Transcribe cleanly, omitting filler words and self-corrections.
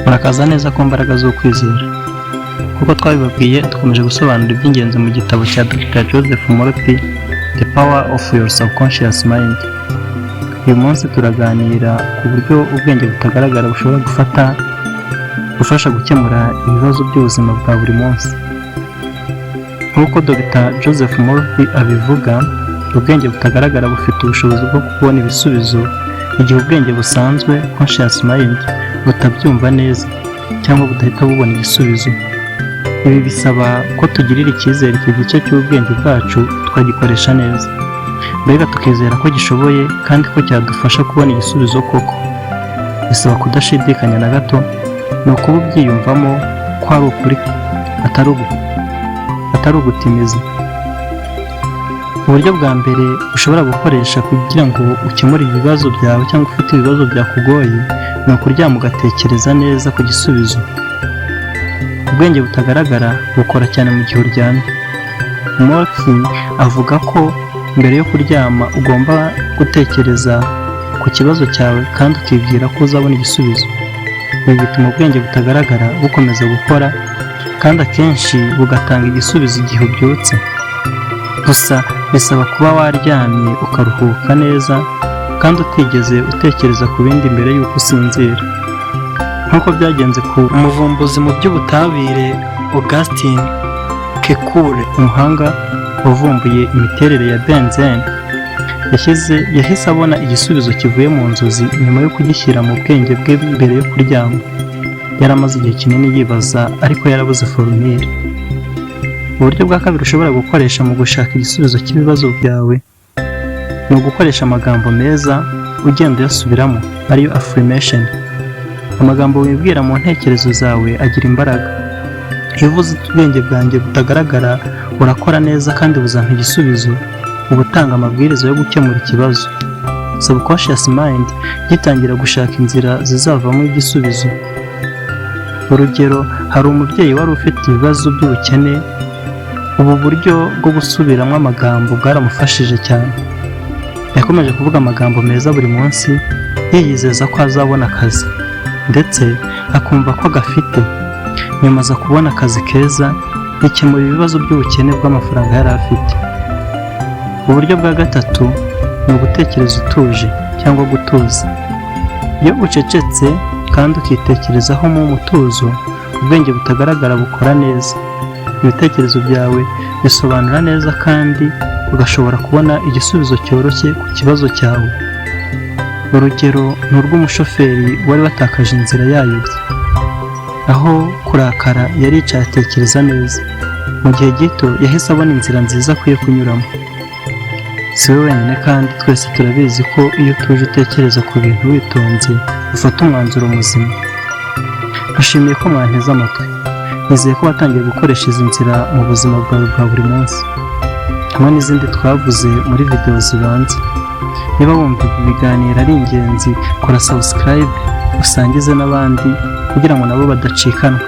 Murakaza neza ku mbaraga z'ukwizera. Nk'uko twabibabwiye, dukomeje gusobanura iby'ingenzi mu gitabo cya Dr Joseph Murphy, The Power of Your Subconscious Mind. Uyu munsi turaganira ku buryo ubwenge butagaragara bushobora gufasha gukemura ibibazo by'ubuzima bwa buri munsi. Nk'uko Dr Joseph Murphy abivuga, ubwenge butagaragara bufite ubushobozi bwo kubona ibisubizo igihe ubwenge busanzwe, conscious mind, butabyumva neza cyangwa budahita bubona igisubizo. Ibi bisaba ko tugirira icyizere icyo gice cy'ubwenge bwacu, tukagikoresha neza, mbega tukizera ko gishoboye kandi ko cyadufasha kubona igisubizo koko. Bisaba kudashidikanya na gato, ni ukuba ubyiyumvamo ko ari ukuri, atari ugutimiza. Uburyo bwa mbere ushobora gukoresha kugira ngo ukemure ibibazo byawe cyangwa ufite ibibazo byakugoye ni ukuryama ugatekereza neza ku gisubizo. Ubwenge butagaragara bukora cyane mu gihe uryamye. Murphy avuga ko mbere yo kuryama ugomba gutekereza ku kibazo cyawe kandi ukibwira ko uzabona igisubizo. Ibi bituma ubwenge butagaragara bukomeza gukora kandi akenshi bugatanga igisubizo igihe ubyutse. Gusa bisaba kuba waryamye ukaruhuka neza kandi utigeze utekereza ku bindi mbere y'uko usinzira, nk'uko byagenze ku muvumbuzi mu by'ubutabire Augustin Kekule, umuhanga wavumbuye imiterere ya benzene. Yahise abona igisubizo kivuye mu nzozi nyuma yo kugishyira mu bwenge bwe mbere yo kuryama. Yari amaze igihe kinini yibaza ariko yarabuze formule. Uburyo bwa kabiri ushobora gukoresha mu gushaka igisubizo cy'ibibazo byawe ni ugukoresha amagambo meza ugenda uyasubiramo, ariyo affirmation. Amagambo wibwira mu ntekerezo zawe agira imbaraga. Iyo uvuze uti: "Ubwenge bwanjye butagaragara burakora neza kandi buzampa igisubizo", uba utanga amabwiriza yo gukemura ikibazo. Subconscious mind gitangira gushaka inzira zizavamo igisubizo. Urugero, hari umubyeyi wari ufite ibibazo by'ubukene. Ubu buryo bwo gusubiramo amagambo bwaramufashije cyane. Yakomeje kuvuga amagambo meza buri munsi, yiyizeza ko azabona akazi, ndetse akumva ko agafite. Nyuma aza kubona akazi keza, bikemura ibibazo by'ubukene bw'amafaranga yari afite. Uburyo bwa gatatu ni ugutekereza utuje cyangwa gutuza. Iyo ucecetse kandi ukitekerezaho mu mutuzo, ubwenge butagaragara bukora neza. Ibitekerezo byawe bisobanura neza kandi ugashobora kubona igisubizo cyoroshye ku kibazo cyawe. Urugero ni urw'umushoferi wari watakaje inzira yayobye. Aho kurakara, yaricaye atekereza neza. Mu gihe gito yahise abona inzira nziza akwiye kunyuramo. Si we wenyine kandi, twese turabizi ko iyo utuje, utekereza ku bintu witonze, ufata umwanzuro muzima. Mbashimiye ko mwanteze amatwi. Nizeye ko watangiye gukoresha izi nzira mu buzima bwawe bwa buri munsi, hamwe n'izindi twavuze muri videwo zibanza. Niba wumva ibi biganiro ari ingenzi, kora subscribe, usangize n'abandi kugira ngo nabo badacikanwa.